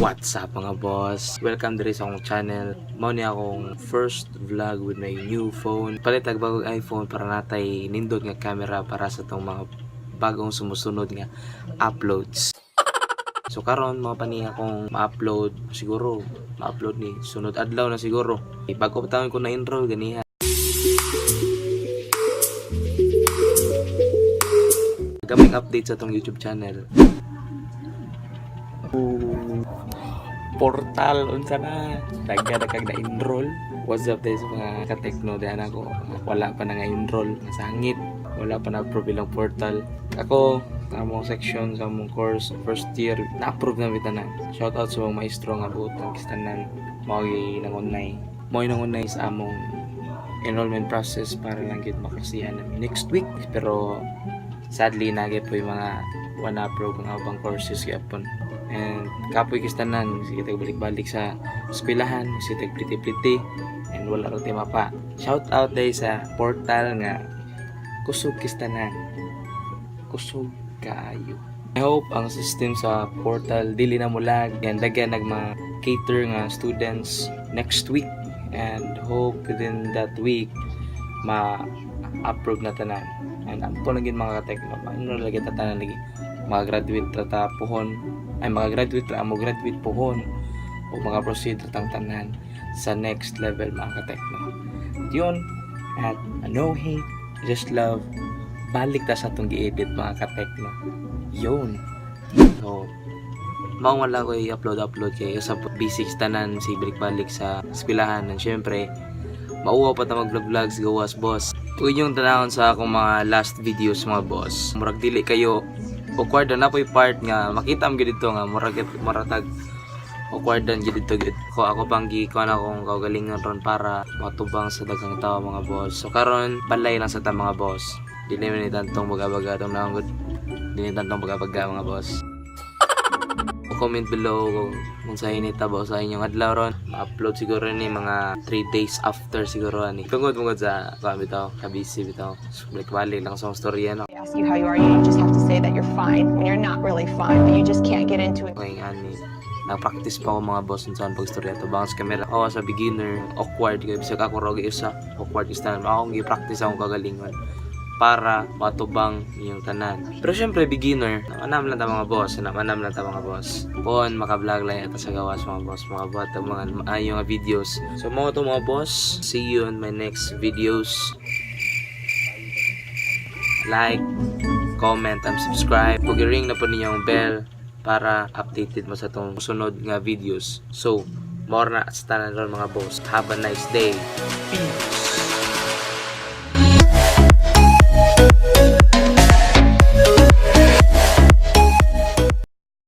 What's up, mga boss? Welcome diri sa akong channel. Mao ni akong first vlog with my new phone. Palit og bagong iPhone para natay nindot nga camera para sa tong mga bagong sumusunod nga uploads. So karon mao pa ni akong ma-upload, siguro ma-upload ni sunod adlaw na siguro. Bago pa taon ko na enroll ganiha. Gaming update sa tong YouTube channel. Portal, unsa na dagga na kag na-enroll. What's up tayo sa mga ka-techno diyan? Ako wala pa na nga enroll, nasangit, wala pa na approve ilang portal. Ako among section sa among course, first year, na-approve na bitanan. Shout out sa mga maestro nga buot ang kistanan, mao nangunay sa among enrollment process para lang gid makursihan namin next week. Pero sadly nage po yung mga one approve ang abang courses gyapon and kapoy kistanan. Sige tag balik-balik sa eskwelahan, sige tag pliti-pliti and wala ra tema pa. Shout out day sa portal nga kusog kistanan, kusog kaayo. I hope ang system sa portal dili na mulag and daghan nag mga cater nga students next week and hope within that week ma-approve na tanan and ang po lang mga katekno, ma-enroll lagi ta tanan, lagi mga graduate ra ta puhon, ay mga graduate ra mo graduate puhon o mga proceed ra tang tanan sa next level, mga katekno. Yun at no hate, just love. Balik ta sa atong gi-edit, mga katekno. Yun. So mao wala ko i-upload upload kay sa basics tanan si balik-balik sa eskwelahan and syempre mauwaw pa ta mag vlog vlogs gawas, boss. Kung inyong tanawon sa akong mga last videos, mga boss, murag dili kayo awkward na po'y part nga makita mo gyud dito nga murag maratag awkward dan gyud dito gyud ko. Ako pang gi kuan akong kaugalingon ron para matubang sa daghang tao, mga boss. So karon balay lang sa ta, mga boss. Dili man ni tantong baga-baga tong naong gud, dili ni tantong baga-baga, mga boss. Comment below kung sa init ba sa inyong adlaw ron. Ma-upload siguro ni mga 3 days after siguro ani. Tungod tungod sa kuan bitaw, kabisi bitaw. So, balik-balik lang sa akong storya, no. They ask you how you are, you just have to say that you're fine when you're not really fine, but you just can't get into it. Okay, ani. Nag-practice pa ako, mga boss, sa pag-storya to bang sa camera. Ako sa beginner, awkward kay bisag ako ra usa, awkward is tanan. Akong gi-practice akong kagalingon para matubang inyong tanan. Pero syempre beginner, anam lang ta, mga boss, anam anam lang ta, mga boss. Pon maka-vlog lang ata sa gawas, mga boss, makabuhat og mga maayo nga videos. So mao to, mga boss. See you on my next videos. Like, comment, and subscribe. Kung i-ring na po ninyo ang bell para updated mo sa tong sunod nga videos. So, more na sa tanan ron, mga boss. Have a nice day. Peace!